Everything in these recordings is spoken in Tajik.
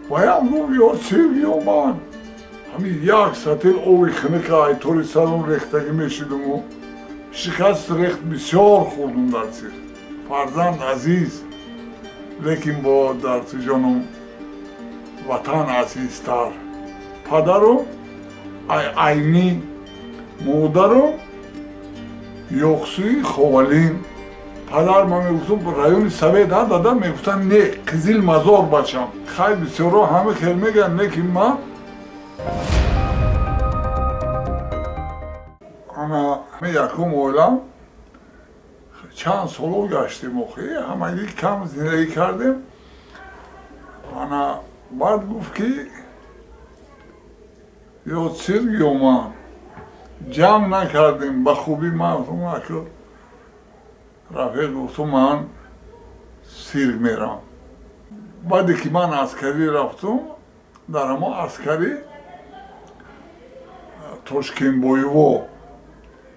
Ваям гуфт ё цирк ё ман. Ҳамин як сатил оби хиныка айтори сарум рехтагӣ мешидуму шикаст рехт бисёр хӯрдум дар цирк. Фарзанд азиз, лекин бо дартиҷонум ватан азизтар. Падару Айнӣ, модару Ёқсуи Ховалин. Падар ман мегуфтум райони Совет ҳа дада, мегуфтанд не, Қизил Мазор бачам. Хай бисёро ҳама хел мегӯянд, лекин ман ана якум оилам чанд соло гаштем охи, ҳамагӣ кам зиндагӣ кардем. Ана баъд гуфт ки ё цирк ё ман. Ҷамъ накардем ба хубӣ. Ман гуфтум аку рафиқ, гуфтум ман цирк мерам. Баъде ки ман аскарӣ рафтум, дар ҳамон аскарӣ Тошкентбоево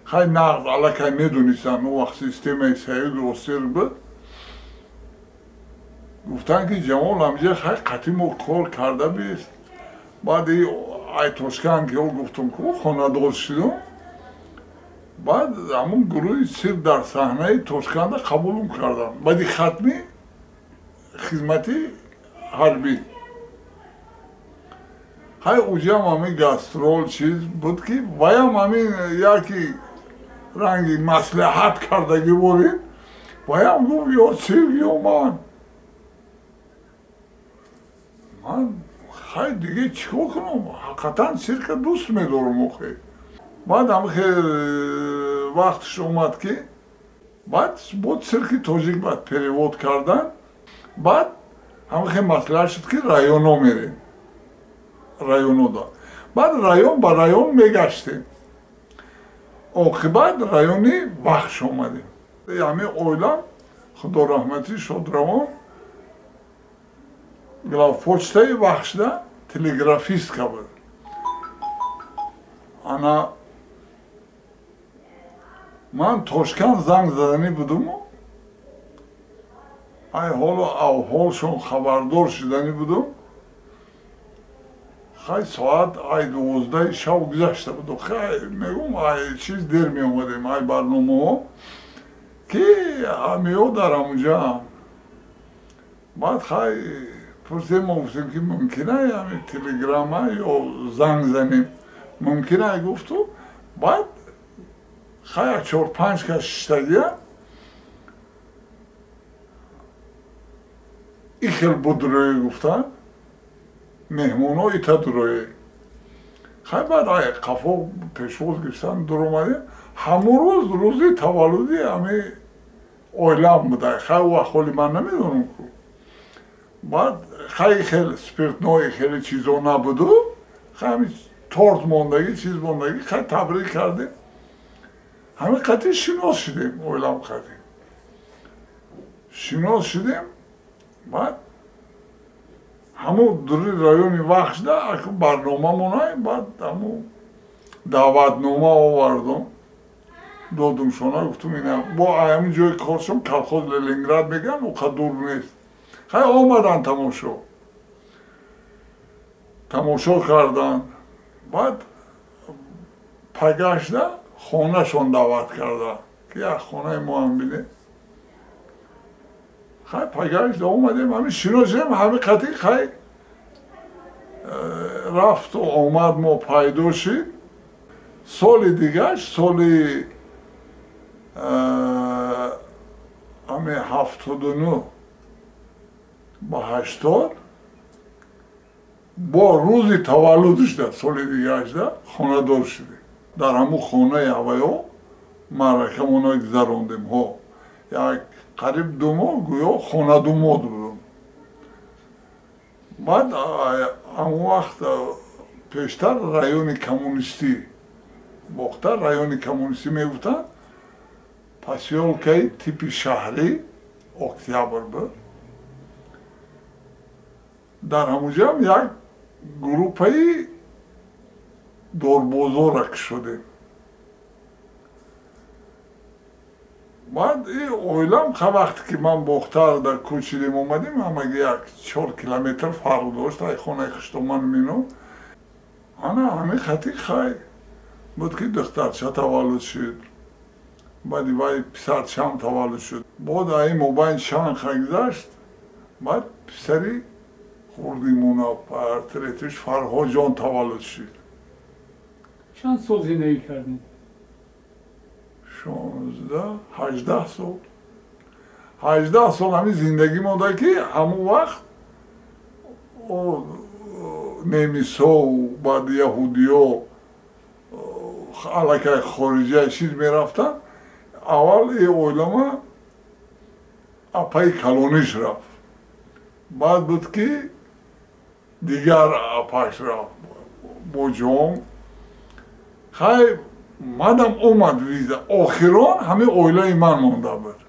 хай нағз аллакай медонистанд, он вақт системаи Союзи СССР буд. Гуфтанд ки Ҷамол ҳамҷа хай қатъи мо кор карда бист. Баъди ай Тошканд ки гуфтум ку хонадор шудум, баъд ҳамон гурӯҳи цирк дар саҳнаи Тошканда қабулум карданд. Баъди хатми хизмати ҳарбӣ. Хай уҷам ҳамин гастрол чиз буд ки ваям ҳамин яки ранги маслиҳат кардагӣ борем. Ваям гуфт ё цирк ё ман. Ман хай диге чӣ кор кунам, ҳақиқатан цирка дӯст медорам охе. Баъд ҳамихе вақтш омад ки баъд бо цирки тоҷик баъд перевод кардан. Баъд ҳамихе маслиҳат шуд ки районо мерем, районода. Баъд район ба район мегаштем. Оқибат райони Вахш омадем. Ҳамин оилам худо раҳматӣ шодравон главпочтаи Вахшда телеграфистка буд. Ана ман Тошканд занг заданӣ будуму ай ҳолу авҳолшон хабардор шуданӣ будум. Хай соат ай 12 шав гузашта буд. Хай мегум ай чиз дер меомадем, ай барномаҳо ки ҳамиҳо дар ҳамунҷа. Баъд хай пурсем, мо гуфтем ки мумкин ай ҳамин телеграмма ё занг занем, мумкин ай гуфту. Баъд хай як 4-5 кас шиштагия и хел буд рӯе гуфтанд, меҳмоно ита дурое. Хай баъд ай қафо пешвоз гирифтан дуромадем. Ҳамон рӯз рӯзи таваллуди ҳами оилам буда. Хай вақт ҳоли ман намедонам ку. Баъд хай хел спиртное хеле чизо набуду, хай ҳами торт мондагӣ, чиз мондагӣ, хай табрик кардем. Ҳамин қатъи шинос шудем, оилам қатъи шинос шудем. Баъд ҳамун дури райони Вахшда аку барномамонай, баъд ҳамун даъватнома овардум, додум шона, гуфтум ина бо ҳамин ҷои коршон колхоз Ленинград мегӯянд, оқа дур нест. Хай омаданд тамошо карданд. Баъд пагашда хонашон даъват карданд ки як хонаи мо ҳам бинед. Хай пагашда омадем, ҳамин шинос шудем, ҳамин қатъи хай рафту омад мо пайдо шид. Соли дигаш, соли ҳамин 79 ба 80 бо рӯзи таваллудашда соли дигашда хонадор шудем. Дар ҳамун хонаи ҳаваё маъракамона гузарондем. Ҳо як қариб 2 моҳ гӯё хонадумод будум. Баъд ҳамон вақт пештар райони коммунистӣ Бохтар райони коммунистӣ мегуфтанд, посёлкаи типи шаҳрӣ Октябр буд. Дар ҳамунҷоам як группаи дорбозора кушодем. Баъд и оилам ха вақте ки ман Бохтар дар кӯчидем омадем, ҳамаги як 4 километр фарқ дошт ай хонаи хиштоман мино. Ана ҳамин хати хай буд ки духтарча таваллуд шуд. Баъди вай писарчаам таваллуд шуд. Бод ай мобайн чанд ха гузашт, баъд писари хурдимона портретиш Фарҳоҷон таваллуд шуд. Чанд сол зиндагӣ кардед? 16, 18 сол. 18 сол ҳамин зиндагӣ монда ки ҳамон вақт немисо баъд яҳудиё аллакай хориҷа чиз мерафтанд. Аввал и оилама апаи калониш рафт. Баъд буд ки дигар апаш рафт боҷом. Хай мадам омад виза. Охирон ҳамин оилаи ман монда буд.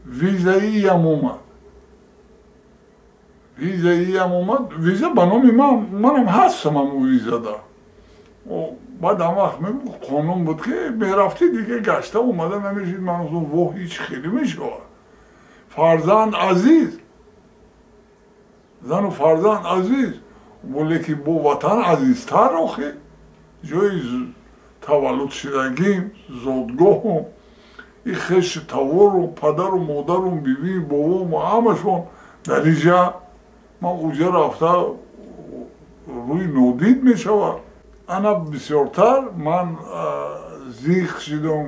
Визаиям омад. Визаиям омад. Виза ба номи ман, манам ҳастам ҳамун визада. Баъд ҳам вақт мегуфт қонун буд ки мерафтӣ дига гашта омада намешид. Ман гуфтам воҳ ҳеҷ хеле мешавад. Фарзанд азиз, зану фарзанд азиз, лекин бо ватан азизтар охи. Ҷои таваллуд шудагим, зодгоҳум, и хеши тавору, падару модарум, бибию бобом ҳамашон дар инҷа. Ман уҷа рафта рӯи нодид мешавад. Ана бисёртар ман зиқ шидум,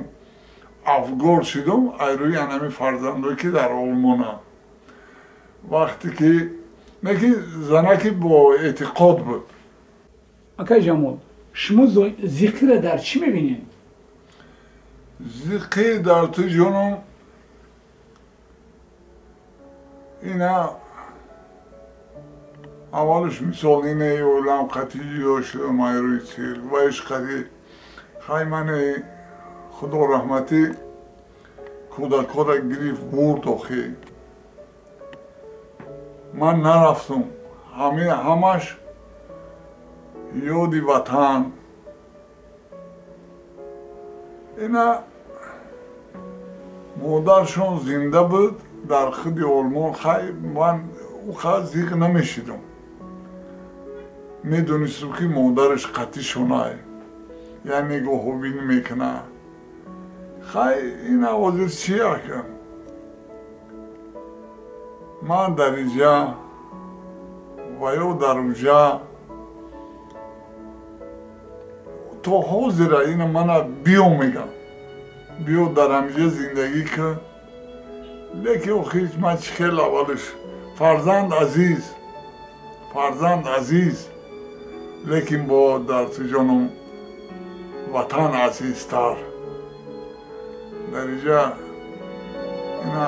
афгор шидум ай рӯи анами фарзандое ки дар Олмонанд. Вақте ки неки занаки бо эътиқод буд. Акай Ҷамол, шумо зиқиро дар чӣ мебинед? Зиқӣ дар ту ҷонум ина аввалш мисол ине олам қатӣ ҷудо шудам ай рӯи цирк ва иш қатӣ хай мани худо раҳматӣ кӯдакҳоро гирифт бурд охи. Ман нарафтум. Ҳамин ҳамаш ёди ватан. Ина модаршон зинда буд дар худи Олмон. Хай ман ӯ қадр зиқ намешидум. Медонистум ки модараш қатъи шонай, як нигоҳубин мекунад. Хай ина ҳозир чи акам? Ман дар инҷа ва ё дар уҷа то ҳозира ина мана биё мегам, биё дар ҳаминҷа зиндагӣ кун. Лекин охир ман чӣ хел аввалиш фарзанд азиз, фарзанд азиз, лекин бо дар ту ҷонум ватан азизтар. Дар инҷа ина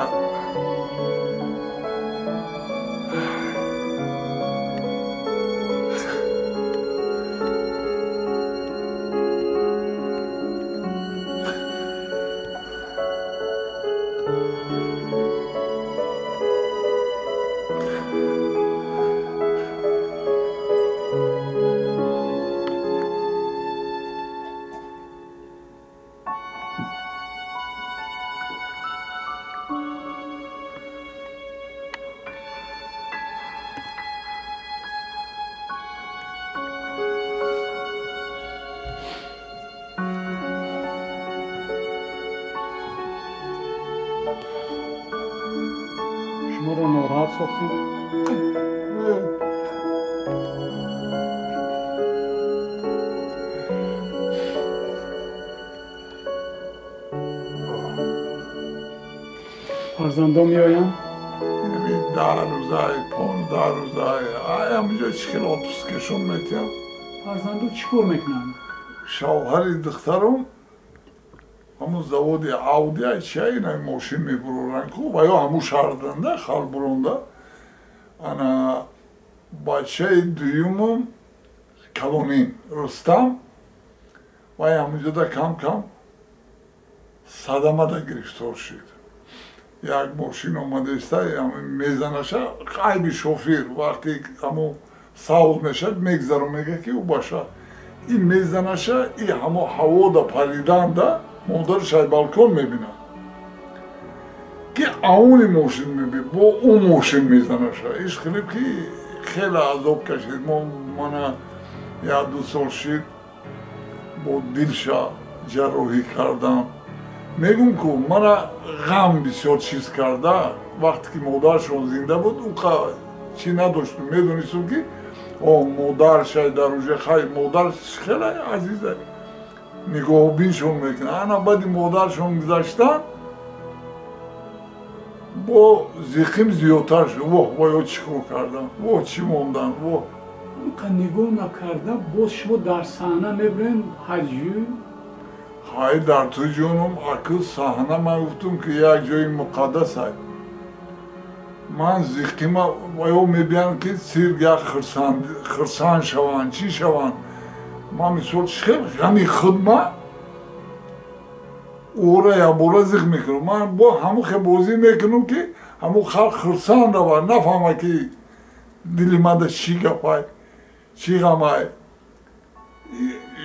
шуморо нороҳат сохтем? Фарзандон меоянд? 10 рӯзай, 15 рӯзай, ай ҳаминҷо чӣ хел отпускашон метиҳам. Фарзандо чӣ кор мекунанд? Шавҳари духтарум ҳамун заводи Ауди ай чи ай ина мошин мебуроранд ку ва ё ҳамун шаҳрданда халбуронда. Ана бачаи дуюмум калонин Рустам вай ҳаминҷода кам-кам садамада гирифтор шуд. Як мошин омадаиста мезанаша, айби шофир вақте ҳамун савз мешавад мегзару мега ки ӯ баша И мезанаша, и ҳамо ҳавода париданда модараш ай балкон мебинад, ки ауни мошин меби, бо ӯ мошин мезанаша. Иш хелиб ки хеле азоб кашид. Мо мана 1-2 сол шид, бо дилша ҷарроҳӣ кардам. Мегум ку, мана ғам бисёр чиз карда. Вақте ки модаршон зинда буд, уқа чӣ надоштум, медонистум ки о модаршай дар уже, хай модар хеле азиза, нигоҳубиншон мекунад. Ана баъди модаршон гузаштан бо зиқим зиёдтар шуд. Воҳ, воё чӣ кор кардам, воҳ, чӣ мондан, воҳ. Уқа нигоҳ накарда, боз шумо дар саҳна мебурем ҳаҷю? Ҳай, дар ту ҷонум, акл саҳна, ман гуфтум ки як ҷои муқаддасай. Ман зиқима ваё мебиям ки цирк як хирсанд шаванд, чӣ шаванд. Ман мисол хел ғами худма ӯра якбора зиқ мекунам. Ман бо ҳамун хел бозӣ мекунам, ки ҳамун халқ хирсанд равад, нафаҳма ки дили манда чӣ гапай, чӣ ғамай.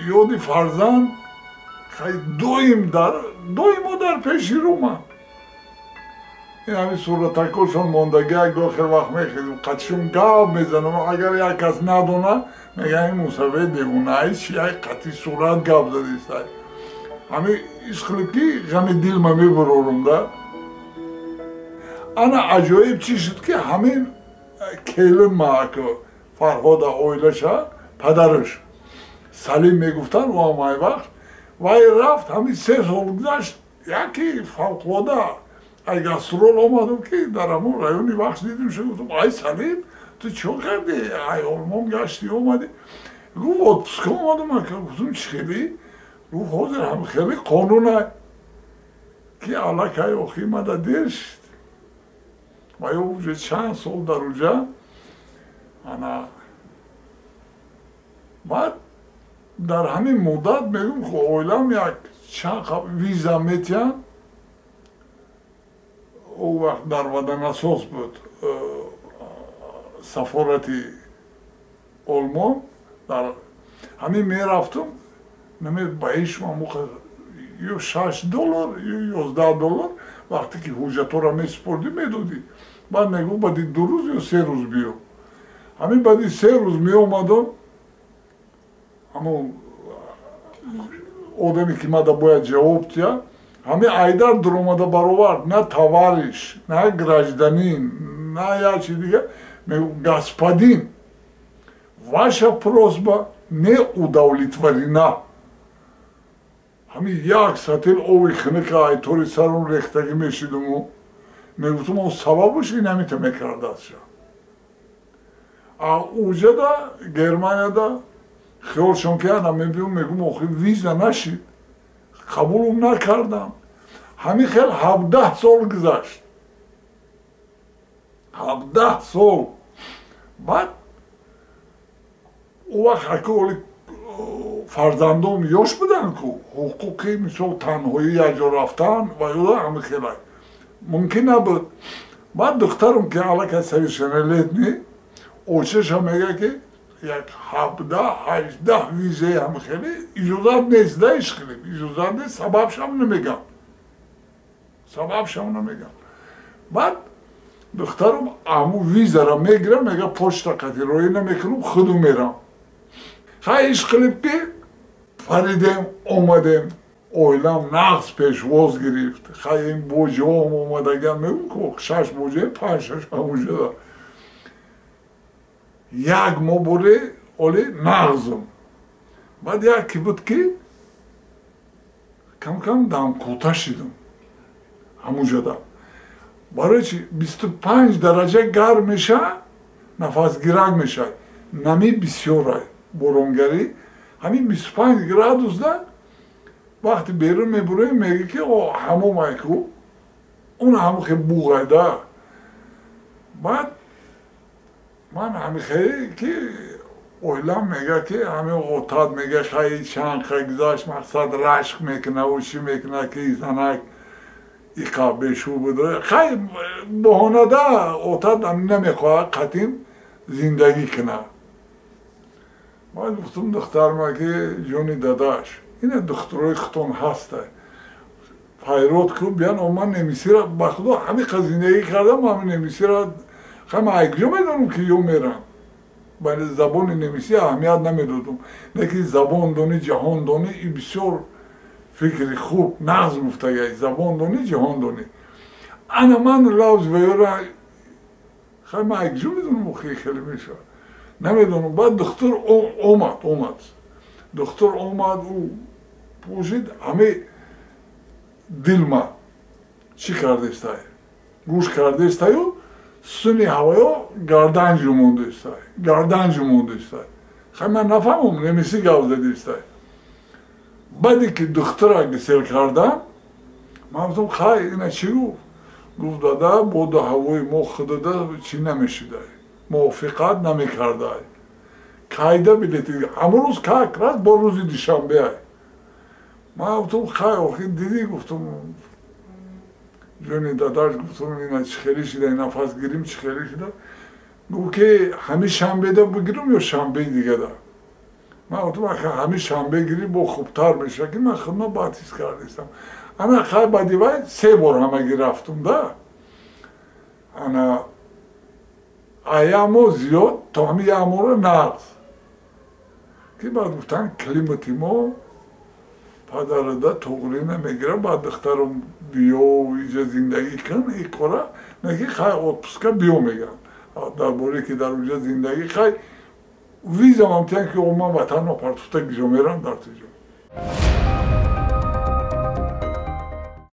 Ёди фарзанд хай доим дар доимо дар пеши рӯман. Ин ҳамин суратакошон мондагӣ, гоҳ хел вақт мехезм, қатишон гап мезанам. Агар як кас надона, мегӯяд, ин мусаввир девонаи чи, ай қатъи сурат гап задистай. Ҳамин ишқилиб ки ғами дилма мебурорум да. Ана аҷоиб чӣ шуд, ки ҳамин келин ма, Фарҳода, оилаша падараш Салим мегуфтанд, ӯ ай вақт вай рафт. Ҳамин 3 сол гузашт, яке фавқулода ай гастрол омадум, ки дар ҳамон райони Вахш дидим шуд. Гуфтам: «Ай Салим, ту чӣ кардӣ, ай Олмон гаштӣ, омадӣ?» Гуфт: «Отпуск омадам». Гуфтам: «Чӣ хеле?» Гуфт: «Ҳозир ҳам хеле қонунай ки аллакай охи мада дер шуд». Ва ё уже чанд сол дар уҷа. Ана баъд дар ҳамин муддат мегӯм, хо оилам як чанд виза метиҳанд. Ӯ вақт дар Ваданасос буд сафорати Олмон. Дар ҳамин мерафтум, наме ба ишма ё 6 доллар, ё 11 доллар. Вақте ки ҳуҷҷатҳоро месупордӣ, медодӣ, баъд мегуфт: «Баъди 2 рӯз ё 3 рӯз биё». Ҳамин баъди 3 рӯз меомадам, ҳамон одаме ки мада бояд ҷавоб диҳад, ҳамин айдар дуромада баровард, на товарищ, на гражданин, на як чи дигар, мегуфт: «Господин, ваша просьба не удовлетворена». Ҳамин як сатил ови хиныка айтори сарон рехтагӣ мешидуму мегуфтум: «Сабабаш ин ҳамита мекардастша». А уҷада, Германияда, хиёлшон ки ана мебиём, мегум: «Охи виза нашид, қабулум накардам». Ҳамин хел 17 сол гузашт, 17 сол. Баъд ӯ вақт ака оли фарзандом ёш буданд ку, ҳуқуқи мисол танҳоӣ якҷо рафтан ва ё ҳамин хела мумкин набуд. Баъд духтарам ки аллакай совершеннолетний, очаша мегӯяд, ки як 17-18 визаи ҳам хеле иҷозат нест да, ишқилиб иҷозат нест, сабабшам намегам, сабабшам намегам. Баъд духтарам ҳамун визара мегирам, мега: «Почта қати роӣ намекунам, худу мерам». Хай, ишқилиб ки паридем, омадем, оилам нағз пешвоз гирифт. Хай, ин боҷиҳом омадагиам, мегум ку шаш боҷа, панҷ, шаш ҳамуҷада як моҳ боре оли нағзум. Баъд яке буд, ки кам-кам дамкӯта шидум ҳамуҷада. Барои чи? 25 дараҷа гарм меша, нафасгирак мешавад, нами бисёрай, боронгарӣ. Ҳамин 25 градусда вақте берун мебуроем, мегӯ ки ҳамомай ку, он ҳамон хел буғайда. Баъд ман ҳамин хеле ки оилам мега, ки ҳамин отат мега: «Хай, чанд ха гузашт, мақсад рашк мекунаву чӣ мекуна, ки занак иқа бешу буда». Хай, баҳонада отат намехоҳад қатъин зиндагӣ кунад. Баъд гуфтум духтарма, ки ҷони дадаш, ина духтурои хутон ҳаста, файрод ку, биян. Ман немисира, ба худо, ҳамиқа зиндагӣ кардам, ҳами немисира хай ман айкҷо медонам, ки ё мерам. Ба забони немисӣ аҳамият намедодум, не ки забон дони, ҷаҳон дони. И бисёр фикри хуб, нағз гуфтагай: забон дони, ҷаҳон дони. Ана ман лавз веёра хай ман айкҷо медонам, охи хеле мешавад, намедонам. Баъд духтур омад, духтур омад, ӯ пӯшид, ҳами дилма чӣ кардестай, гӯш кардестаю, суни ҳавоё гардан ҷумондестай, гардан ҷумондестай. Хай ман нафаҳмам, немисӣ гап задестай. Баъде ки духтура гисел кардам, ман гуфтам: хай, ина чӣ гуфт? Гуфт: дада, боду ҳавои мо худада чӣ намешидай, мувофиқат намекардай. Кайда билети? Ҳамон рӯз, как раз бо рӯзи душанбеай. Ман гуфтам: хай, охи дидӣ, гуфтам, ҷони дадаш, гуфтам, ина чӣ хеле шида, нафас гирим, чӣ хеле шида? Гуфт, ки ҳамин шанбеда бигирам ё шанбеи дигада? Ман гуфтам: аха, ҳамин шанбе гирӣ, бо хубтар мешавад, ки ман худма баъд ҳис кардистам. Ана хай, баъди вай се бор ҳамагӣ рафтум да. Ана аямо зиёд то ҳамин яморо нағз, ки баъд гуфтанд, климати мо падарада туғрӣ намегирад. Баъд духтарам биё, иҷа зиндагӣ кун, и кора неки, хай, отпуска биё, мегӯянд, дар боре ки дар уҷа зиндагӣ, хай, визамам тиян, ки ман ватанро партофта гиҷо мерам дар туҷо.